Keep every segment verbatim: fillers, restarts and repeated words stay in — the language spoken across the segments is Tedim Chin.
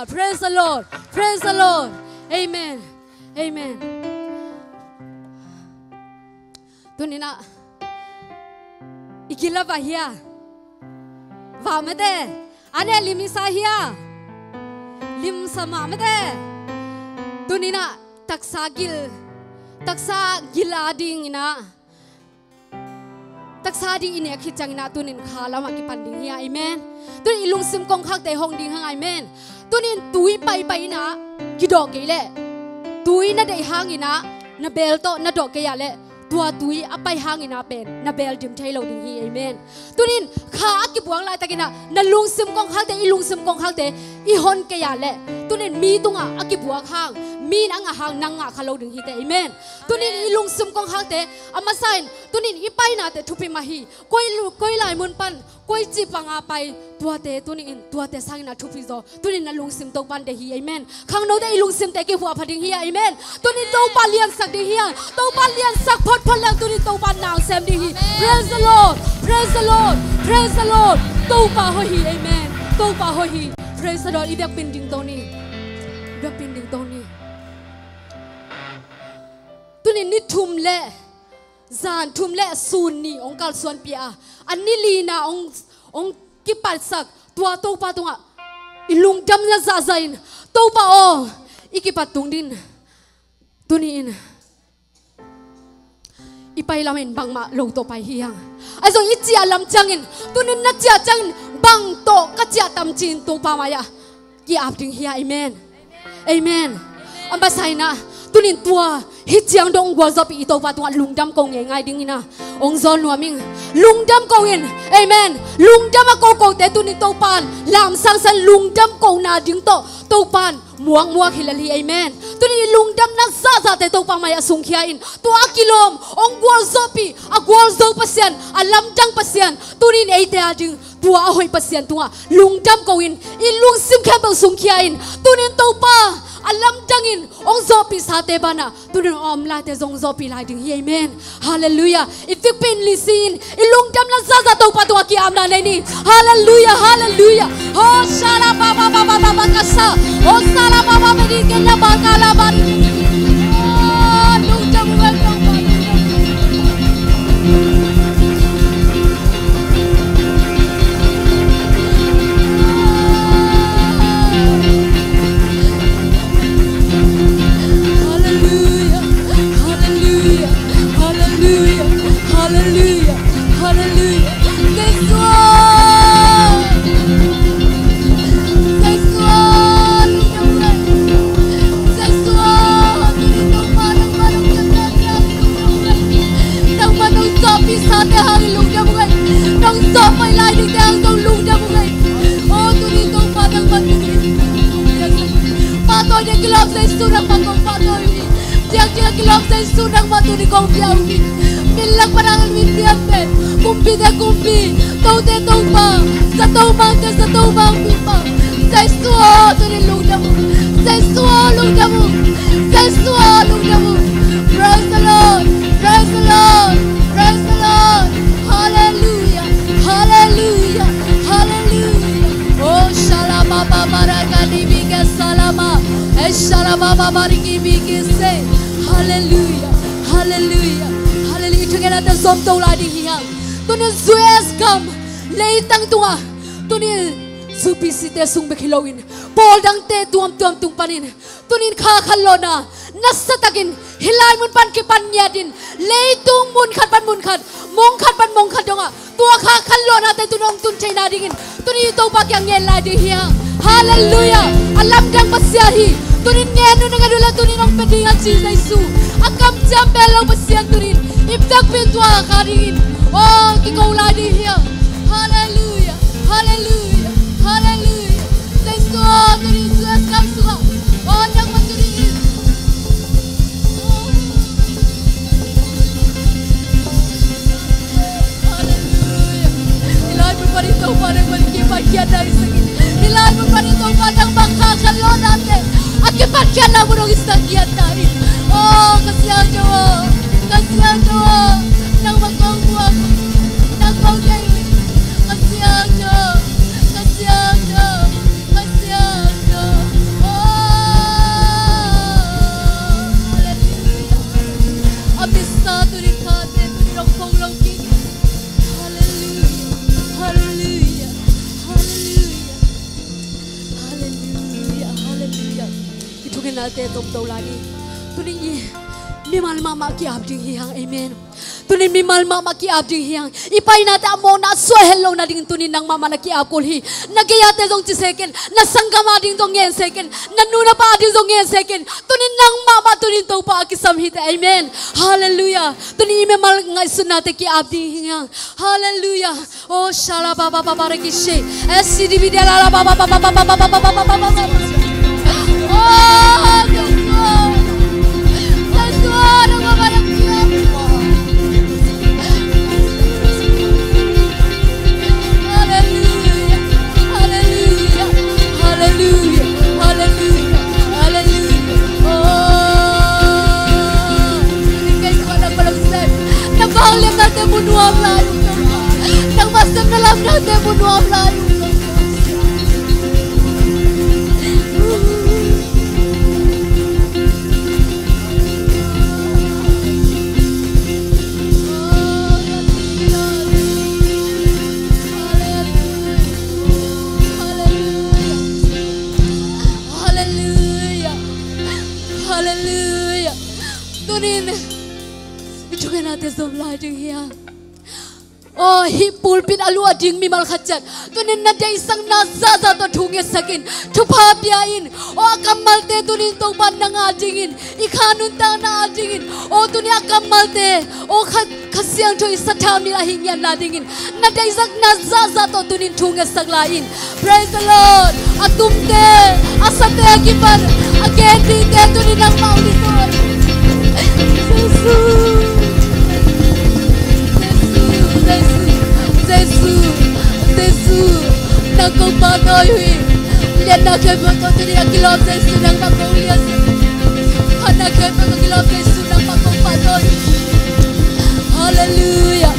Praise the Lord. Praise the Lord. Amen. Amen. Tuninah i gila va hia? Va mate. Ane limsa hia? Limsa mah mate. Tuninah taksa gil, taksa gil a dinginah, taksa ding i nek khit cianginah tunin kha lamah kipan ding hi a, amen. Tunin i lungsim kongkhakte hong ding hang, amen. Tunin tui paipai inah kidawh kei leh, tui na deih hanginah na beel tawh na dawh kei ah leh, tua tui a pai hanginah pen na beel dim thei lo ding hi, amen. Tunin kha a kibuak laitakinah na lungsim kongkhakte, i lungsim kongkhakte i hon kei ah leh, tunin mi tungah a kibuak hang, mi in a ngah hang nang ngah kha lo ding hite, amen. Tunin i lungsim kongkhakte a masa in, tunin i painate thupi mah hi. Koi lu-, koi lai mun pan, koi ci panga pai, tuate tunin, tuate sangin a thupi zaw. Tunin na lungsim Topan deih hi, amen. Khangnote i lungsimte kihuah pha ding hi a, amen. Tunin Topa liansak ding hi a, Topa liansak photphot leng tunin Topa nang sem ding hi. Praise the Lord, praise the Lord, praise the Lord. Topa hoih hi, amen. Topa hoih hi. Praise the Lord. I biakpin ding to ni. I biakpin ding to ni. Tunin ni thum le zan thum le sun ni hong kalsuanpih a, a ni lina hong, hong kipatsak tua Topa tungah i lungdamna zahzah in, Topa aw, i kipat tung din. Tuni in i pai lam in bangmah lo tawh pai hi hang. Ahi zong i ciah lam ciangin, tunin na ciah ciangin bang tawh ka ciah tam ci-in Topa mai-ah ki-ap ding hi a, amen. Amen. A masa inah tunin tua hih ciang dong gualzawhpih i Topa tungah lungdam ko ngeingai dingin ah hong zawn nuam ing. Lungdam ko in, amen. Lungdam a ko kote tunin Topa lamsangsan lungdam ko na ding tawh Topa muakmuak hi lel hi, amen. Tunin i lungdamna zahzahte Topa mai-ah sungkhia in, tua a kilawm hong gualzawhpih a gualzo Pasian, a lamdang Pasian tunin eite a ding tua a hoih Pasian tungah lungdam ko in, i lungsim khempeuh sungkhia in. Tunin Topa a lamdangin hong zawhpihsate banah tunin a om laite zong zawhpih lai ding hi, amen. Halleluiah. I tukpi in lisi in i lungdamna zahzah Topa tungah ki-apna nei ni. Halleluiah, halleluiah. Hosanna, ba, ba, ba, ba, ba, ba, kasa. Hosanna, ba, ba, ba, di, ke, la, ba, ka, la, ba, di. Oh, lungdam, lungdam, lungdam. Hallelujah, hallelujah, hallelujah, hallelujah, hallelujah. Jesu aw. Jesu aw, lungdam uh ei. Jesu aw, tuni Topa nangmah nong ciaptehte hangin lungdam uh ei. Nangmah nong zawhpihsate hangin lungdam uh ei. Nong zawhpih lai dingte hang zong lungdam uh ei. Aw, tuni Topa nangmah tuni. Pahtawi ding kilawm Jesu nangmah kong pahtawi uh hi. Diakdiak kilawm Jesu nangmah tuni kong pia uh hi. Min lak pan a min piang pen kumpite kumpi, tote Topa, zato mangte zato mangpipa. Jesu aw, tuni lungdam uh. Jesu aw, lungdam uh. Jesu aw, lungdam uh. Praise the Lord. Praise the Lord. Praise the Lord. Hallelujah. Hallelujah. Hallelujah. Oh, shalababa barakadibike salama. Eh, shalababa barikibike se. Hallelujah. Hallelujah. Hallelujah. I thungetnate zom to lai ding hi hang. Tunin U S gam leitang tungah, tunin U P C te sung bek hi loin, pawl dangte tuamtuam tung panin, tunin kha khanlawhna nasatakin hih lai mun pan kipan ngiatin, leitung mun khat pan mun khat, mong khat pan mong khat dongah tua kha khanlawhnate tunin hong tun theihna dingin tunin i Topa kiang ngen lai ding hi hang. Hallelujah. A lamdang Pasian hi. Tunin ngen un, na nget uh leh tunin hong pia ding a ci Jesu. A kamciam bel lo Pasian tunin i biakpiin tua kha dingin, aw, kiko lai ding hi hang. Hallelujah. Hallelujah. Hallelujah. Jesu aw, tunin U S gam sungah, aw, nangmah tunin. Hallelujah. Hih lai mun panin Topa nangmah kipankhiatna i sak in. Hih lai mun panin Topa nangmah kha khanlawhnate a kipankhiatna mun hong i sak khiatna in. Aw, ka Siangtho aw, ka Siangtho aw, nangmah kong muak uh, nang kong deih uh. Ka Siangtho, ka Siangtho, ka Siangtho. Te tomto lai ni. Tuni in mimal mahmah ki-ap ding hi hang. Amen. Tuni in mimal mahmah ki-ap ding hi hang. I painate a mawkna a suah het loh nading tuni in nang mahmah na ki-ap kul hi. Na gei-ate zong ci sek in. Na sanggam ading zong ngen sek in. Na nu na pa ading zong ngen sek in. Tuni in nang mahmah tuni in Topa a kisam hi te. Amen. Halleluiah. Tuni in i mimal ngaihsutnate ki-ap ding hi hang. Halleluiah. Oh, shala ba ba ba ba rekishi. S C D B D la la ba ba ba ba. Oh, Tuhan. Tuhan, Tuhan, ba ba rekishi. Halleluiah. Halleluiah. Halleluiah. Halleluiah. Halleluiah. Oh. Na vangliatnate mu nuam lai uh Topa. Nangmah sepna lamdangte mu nuam lai uh Topa. Halleluiah. Halleluiah. Tuni in i thungetnate zom lai ding hi hang. Oh, hih pulpit a luah ding mimal khat ciat tuni in na deihsakna zahzah tawh thu ngetsak in, thupha pia in. Oh, a kammalte tuni in Topa nang adingin, i kha nuntakna adingin, oh, tuni a kammalte, oh, kha, Kha Siangtho i sathau nilh ahi ngiatna dingin na deihsakna zahzah tawh tuni in thu ngetsak lai in. Praise the Lord. A tumte, a sate a kipan, a gen dingte tuni nangmah uh hi zaw. Jesu. Jesu, Jesu, Jesu, Jesu. Nang kong pahtawi uh hi. Liatna khempeuh tawh tuni a kilawm Jesu nangmah kong lian. Khanna khempeuh tawh kilawm Jesu nangmah kong pahtawi uh hi. Halleluiah.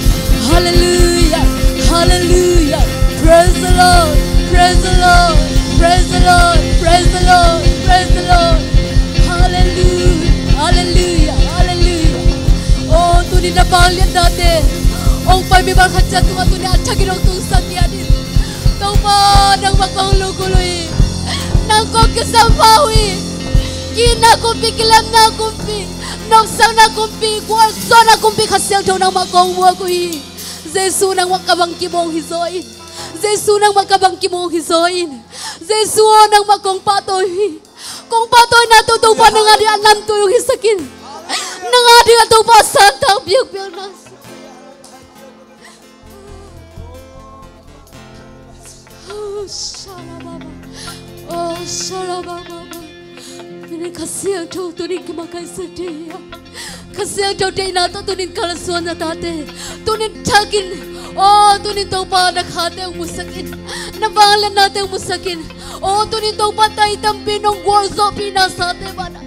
Halleluiah. Halleluiah. Praise the Lord. Praise the Lord. Praise the Lord. Praise the Lord. Praise the Lord. Halleluiah. Halleluiah. Halleluiah. Oh, tuni na vangliatnate hong pai mimal khat ciat tungah tuni a thakin hong tungsak ngiat in. Topa nangmah kong lungkul uh hi. Nang kong kisam pha uh hi. Kiitna kumpi, kilemna kumpi, nopsakna kumpi, gualzawhna kumpi Kha Siangtho nangmah kong muak uh hi. Jesu nangmah ka bang kimawng hi zaw in. Jesu nangmah ka bang kimawng hi zaw in. Jesu aw nangmah kong pahtawi uh hi. Kong pahtawina tawh Topa nang ading a namtui hong hisak in. Nang ading a Topa santak biakpiakna. Oh, shalababa. Oh, shalababa. Tuni in Kha Siangtho tuni in ka makaihsak ding hi hang. Kha Siangtho deihna tawh tuni in kalsuan na tate tuni in thakin. Oh, tuni in Topa na khate hong musak in. Na vangliatnate hong musak in. Oh, tuni in Topa tai tampi nong gualzawhpihna sate banah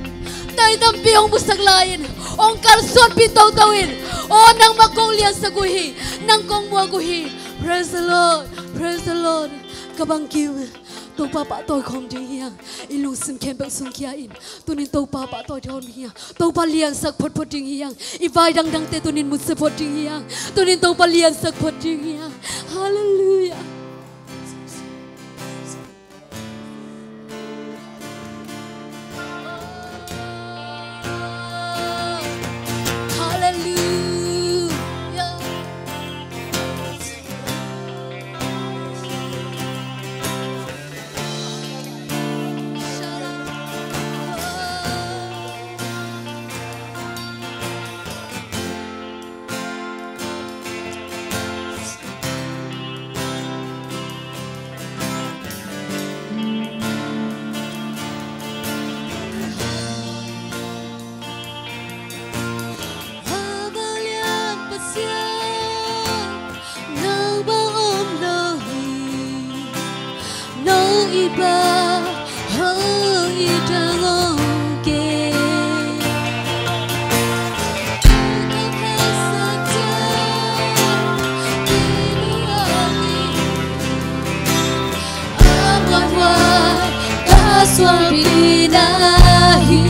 tai tampi hong musak lai in. Hong kalsuanpih toto in. Oh, nangmah kong liansak uh hi. Nang kong muak uh hi. Praise the Lord. Praise the Lord. Ka bangkim. Topa pahtawi khawm ding hi hang. I lungsim khempeuh sungkhia in. Tuni in Topa pahtawi khawm ding hi hang. Topa liansak photphot ding hi hang. I vai dangdangte tuni in musia phot ding hi hang. Tuni in Topa liansak phot ding hi hang. Halleluiah. Halleluiah. Nang i pa hong i dang hong ke. Suanpihna hi.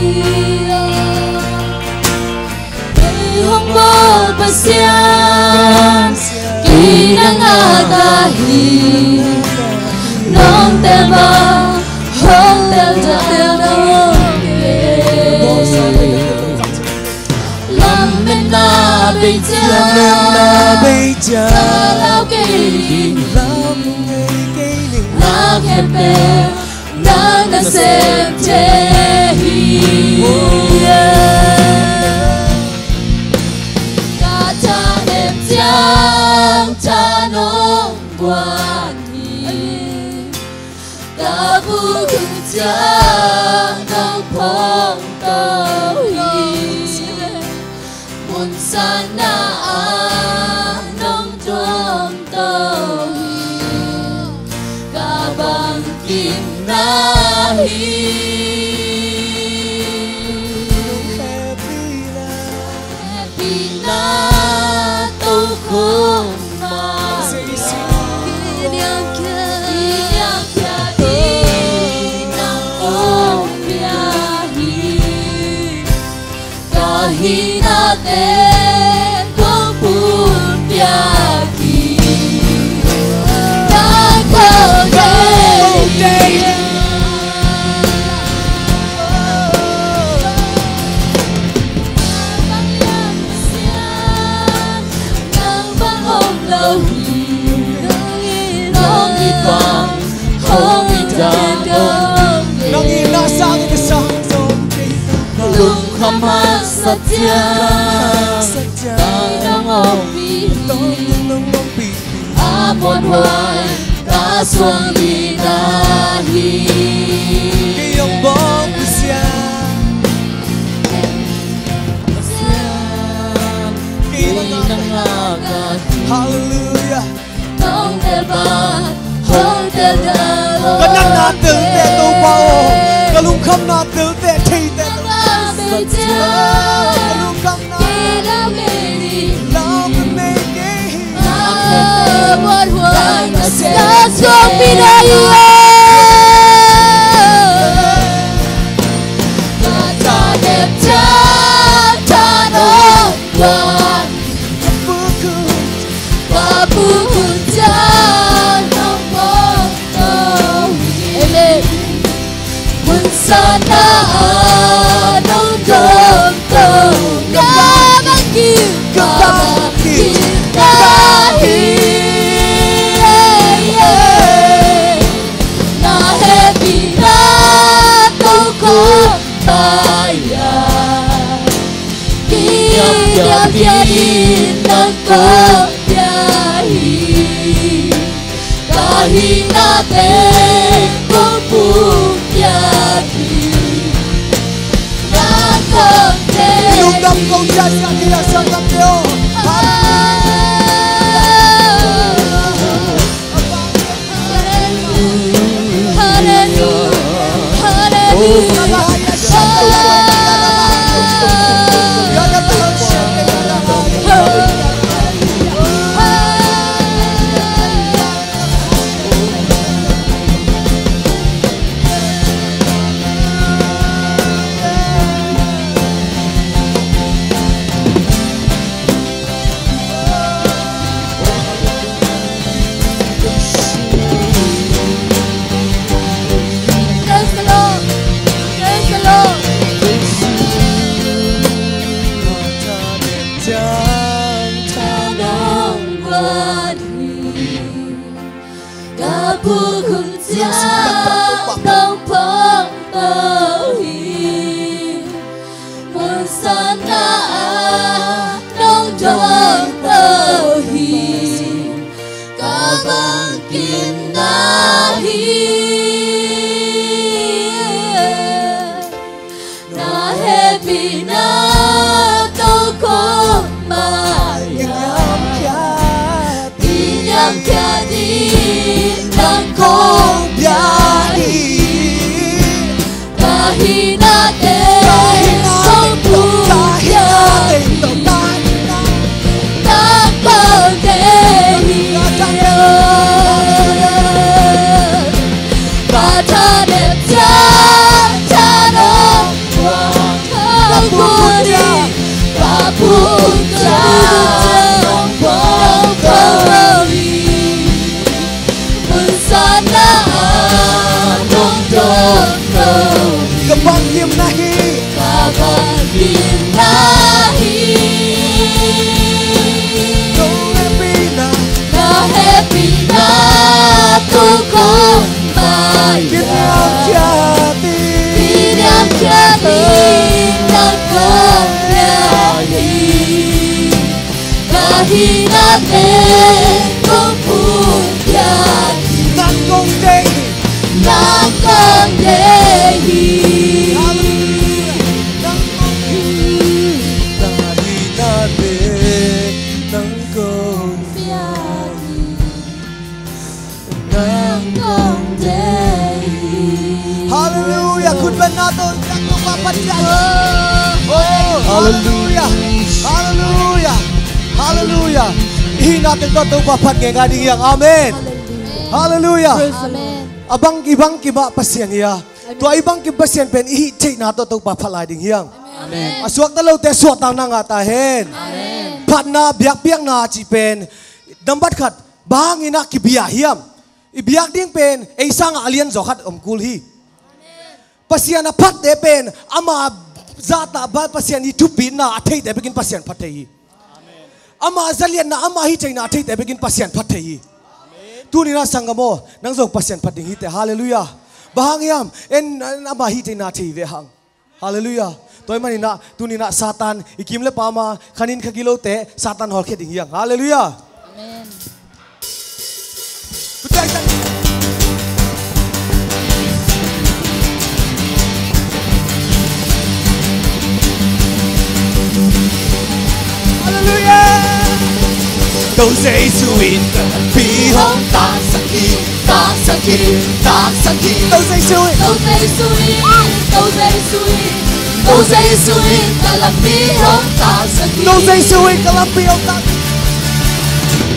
Ei hong bawl Pasian, kei nang a ka hi. Nong tel bang hong tel, tel, tel nong tel. Ciang na bei ciang, na lau kei ning, lau kei ning, na khempeuh nang na sem thei hi. Ka thanem ciang than hong guan hi. Ka buk hun ciang nong phong to hi. Mun sang na ah nong tuam to hi. Ka bangkimna hi. Hehpihna tokhom mah hi. Ka hinate kong pulpiak hi. Nang kong deih hi. Nang bang om lo hi. Nong it bang hong it dan om hi. Nong itna sangin ka sang zong kei. Ka lungkham masa ciang nang hong ompih hi. A muanhuai ka suang ding na hi. Kei hong bawng hi sia. Kei na ngak hi. Hallelujah. Nong tel bang hong tel dan om. Ka natna tel teh Topa aw. Ka lungkhamna tel teh, thei teh Topa. Ka lungkhamna. Lau ka nei kei hi. Ka suang pi na hi. Ka thanem ciang than hong guan hi. Ka buk hun ciang nong phong to hi. Amen. Mun sang na ah nong tuam to hi. Ka bangkim, ka bangkimna hi. Na hehpihna tokhom mah hi. Ki, ki, ki, nang kong pia hi. Ka hinate kong pulpiak hi. Nang kong deih hi. Lungdam kong ciahciah, ki, a sang kap te aw. Hallelujah. Praise the Lord. Praise the Lord. Ka thanem ciang than hong guan hi. Ka buk hun ciang nong phong to hi. Mun sang na ah nong tuam to hi. Ka bangkimna hi. Na hehpihna tokhom mah hi. Ka niamkhiat, ka niamkhiat ding nang kong pia hi. Ka hinate kong pulpiak hi. Nang kong deih hi. Ka thanem ciang than hong guan hi. Ka buk hun ciang nong phong to hi. Mun sang na Nate kong phutphiat hi. Nang kong deih hi. Nang kong deih hi. Hallelujah. Nang kong deih hi. Nang kong deih hi. Nang kong deih hi. Hallelujah. Khut beng na tawh, Topa phat ciat. Oh, hallelujah. Hallelujah. Hallelujah. I hihna teng tawh Topa phat ngeingai ding hi hang. Amen. Hallelujah. Amen. A bang, i bangkim ah Pasian hi a. Tua i bangkim Pasian pen i hih theihna tawh Topa phat lai ding hi hang. Amen. A suakta lote suahtakna ngah ta hen. Amen. Phatna, biakpiakna cih pen nambat khat, bang hangin ah kibia hiam? I biak ding pen ei sangah a lianzaw khat om kul hi. Pasian a phatte pen ama zahtak bang, Pasian i thupitna a theite bekin Pasian phat thei hi. Ama zaliatna, ama hih theihna a theite bekin Pasian phat thei hi. Tuni-in ah sanggam aw, nang zong Pasian phat ding hi teh. Hallelujah. Bang hang hiam? En, en ama hih theihna thei ve hang. Hallelujah. Tua ahih manin ah tuni-in ah Satan i kim le pam a, kha nin kha gilote Satan hawlkhia ding hi hang. Hallelujah. Amen. Hallelujah. Tua Jesu in ka lampi hong taksak hi, taksak hi, taksak hi. Tua Jesu in, Tua Jesu in, Tua Jesu in, Tua Jesu in ka lampi hong taksak hi. Tua Jesu in ka lampi hong taksak hi.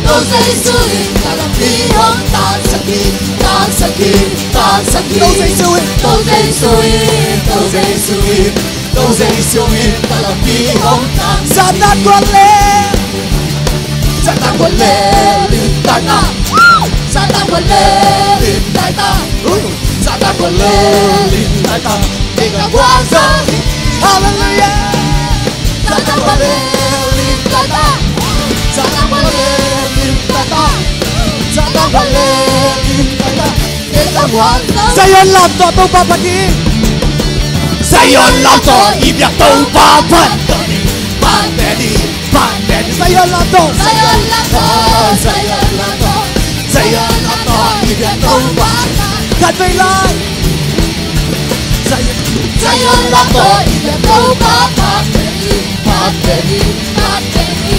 Tua Jesu in ka lampi hong taksak hi, taksak hi, taksak hi. Tua Jesu in, Tua Jesu in, Tua Jesu in, Tua Jesu in ka lampi hong taksak hi. Satan guallel, Satan guallel in tai ta. Satan guallel in tai ta. Satan guallel in tai ta. Kei ka gualzo hi. Hallelujah. Satan guallel in tai ta. Satan guallel in tai ta. Satan guallel in tai ta. Kei ka gualzo hi. Zion lam tawh Topa phat hi. Zion lam tawh i biak Topa phat hi. Phat hi. Phat hi. Zion lam tawh. Zion lam tawh, Zion lam tawh, Zion lam tawh i biak Topa phat hi. Khat vei lai. Zion lam tawh i biak Topa phat hi, phat hi, phat hi.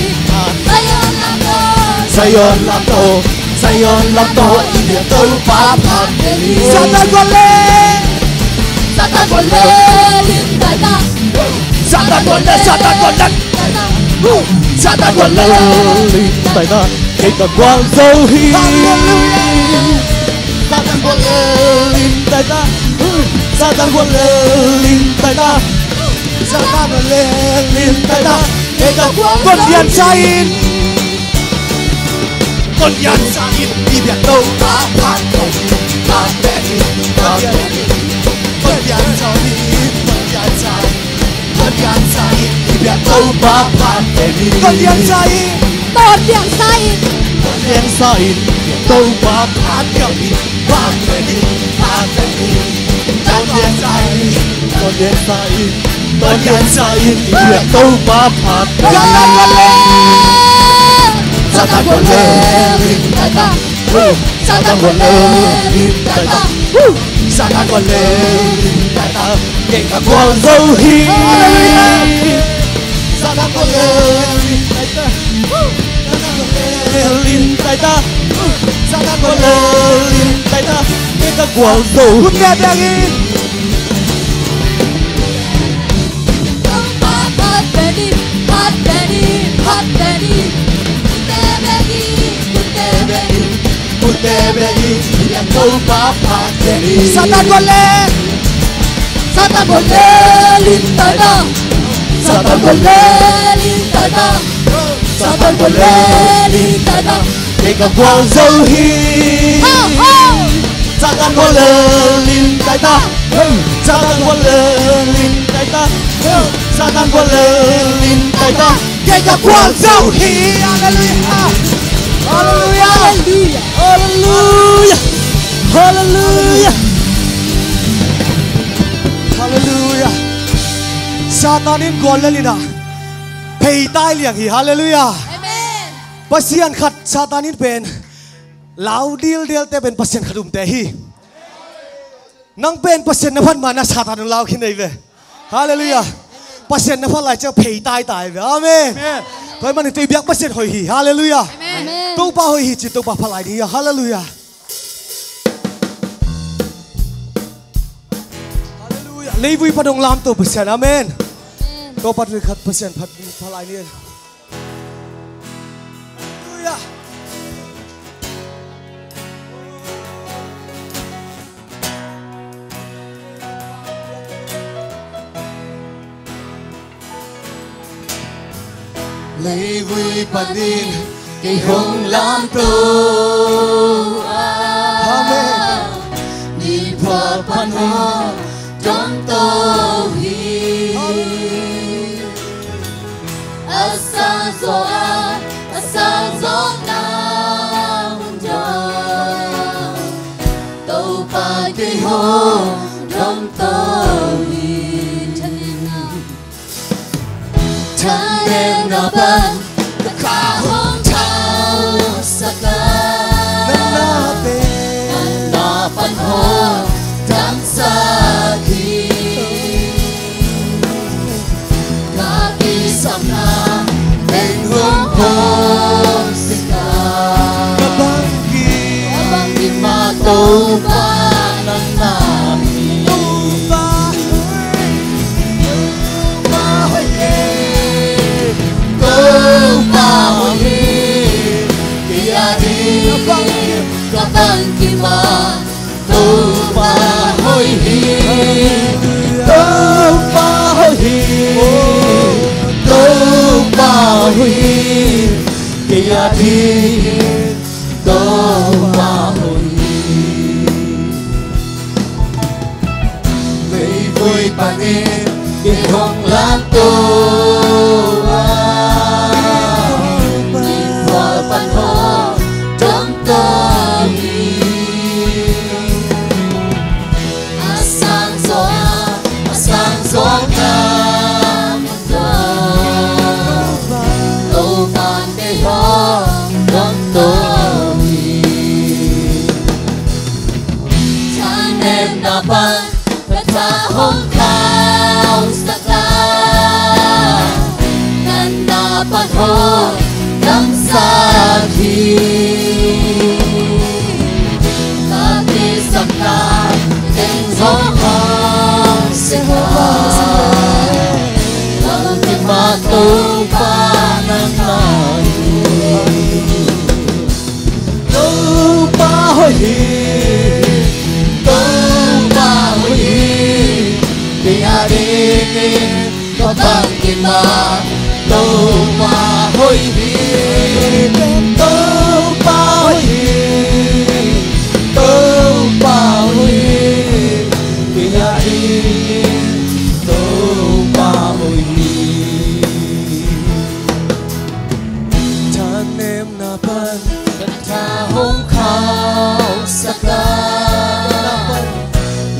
Zion lam tawh, Zion lam tawh, Zion lam tawh i biak Topa phat hi. Satan guallel, Satan guallel in tai ta. Satan guallel, Satan guallel. Satan guallel in tai ta. Kei ka gualzo hi. Hallelujah. Satan guallel in tai ta. Satan guallel in tai ta. Satan guallel in tai ta. Kei ka gualzo hi. Kon lian sa in, kon lian sa in, i biak Topa phat hi, phat hi, phat hi. Kon lian sa in, kon lian sa in, kon lian sa in, i biak Topa phat hi. Kon lian sa in, kon lian sa in, kon lian sa in, i biak Topa phat hi, phat hi, phat hi. Kon lian sa in, kon lian sa in, kon lian sa in, i biak Topa phat hi. Satan guallel in tai ta. Satan guallel in tai ta. Satan guallel in tai ta. Kei ka gualzo hi. Satan guallel in tai ta. Satan guallel in tai ta. Satan guallel in tai ta. Kei ka gualzo hi. Khut beng in. Topa phat hi, phat hi, phat hi. Khut beng in, khut beng in, khut beng in, i biak Topa phat hi. Satan guallel, Satan guallel in tai ta. Satan guallel in tai ta. Satan guallel in tai ta. Kei ka gualzo hi. Ho, ho. Satan guallel in tai ta. Satan guallel in tai ta. Satan guallel in tai ta. Kei ka gualzo hi. Hallelujah. Hallelujah. Hallelujah. Hallelujah. Hallelujah. Satan in guallel in ah, pheitai liang hi. Hallelujah. Amen. Pasian khat Satan in pen lau dildialte pen Pasian khat umte hi. Nang pen Pasian na phat ma na Satan hong lau khin ei ve. Halleluiah. Pasian na phat lai ciang phei taitai ve. Amen. Tua ahih manin tui biak Pasian hoih hi. Halleluiah. Topa hoih hi ci, Topa phat lai ding hi. Halleluiah. Halleluiah. Leivui pan hong lamto Pasian. Amen. Topa tui khat Pasian phat, phat lai ni. Halleluiah. Leivui panin kei hong lamto a. Amen. Niphot pan hong domto hi. Amen. A sang zawh a, a sang zawhna mun dong Topa kei hong domto hi. Thanemna pan ka kha hong khauhsak a. Natna pen, natna pan hong damsak hi. Ka kisapna teng hong phawk sik a. Ka bangkim, ka bangkim mah Topa nang na hi. Topa hoih hi. Topa hoih hi. Topa hoih hi. Kei a ding, ka bangkim, ka bangkim mah Topa hoih hi. Topa hoih hi. Topa hoih hi. Kei a ding Topa hoih hi. Leivui panin kei hong lamto a. Niphot pan hong domto hi. A sang zawh a, a sang zawhna mun dong Topa'n kei hong domto hi. Thanemna pan ka tha hong khauhsak a, natna pan hong damsak hi. Ka kisapna teng zong hong sik a, bangkim mah Topa nang na hi. Topa hoih hi. Topa hoih hi. Kei a dingin ka bangkim mah Topa hoih hi. Topa hoih hi. Topa hoih hi. Kei a dingin Topa hoih hi. Thanemna pan ka tha hong khauhsak a,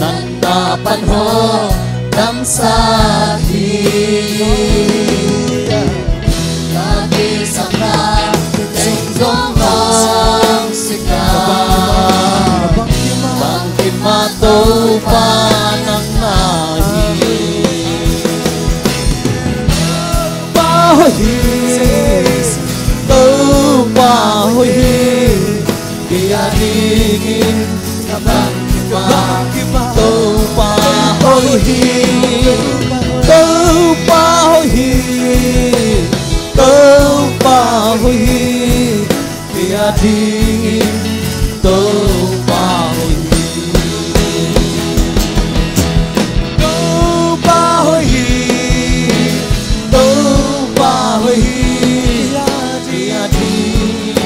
natna pan hong damsak hi. Ka kisapna teng zong hong sik a, bangkim mah Topa nang na hi. Topa hoih hi. Topa hoih hi. Kei a dingin ka bangkim mah Topa hoih hi. Topa hoih hi. Topa hoih hi. Kei a dingin Topa hoih hi. Topa hoih hi. Topa hoih hi. Kei a dingin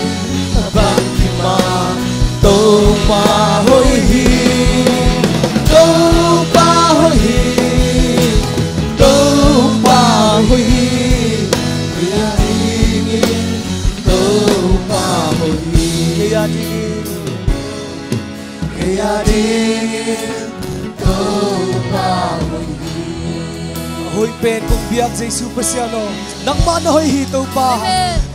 ka bangkim mah Topa hoih hi. Topa hoih hi. Topa hoih hi. Kei a dingin Topa hoih hi. Kei a dingin, kei a dingin Topa hoih hi. Hoih pen kong biak Jesu Pasian aw, nangmah na hoih hi Topa.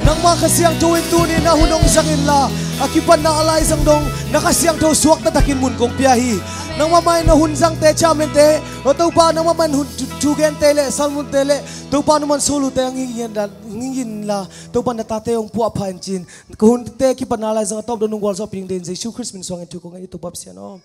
Nangmah Kha Siangtho in tuni na hun hong zang inla, a kipatna a laizang dong na Kha Siangtho suak taktakin mun kong pia hi. Nangmah mah in na hun zangte, chairman-te, aw Topa, nangmah mah in hun thu, thugente le salmunte le Topa, na man solo te a ngingin la, Topa, na tate hong puahpha in cin. Ka hunte kipatna laizang a tawp dong nong gualzawhpih ding Jesu Khrist min suangin thu kong ngen hi Topa Pasian aw.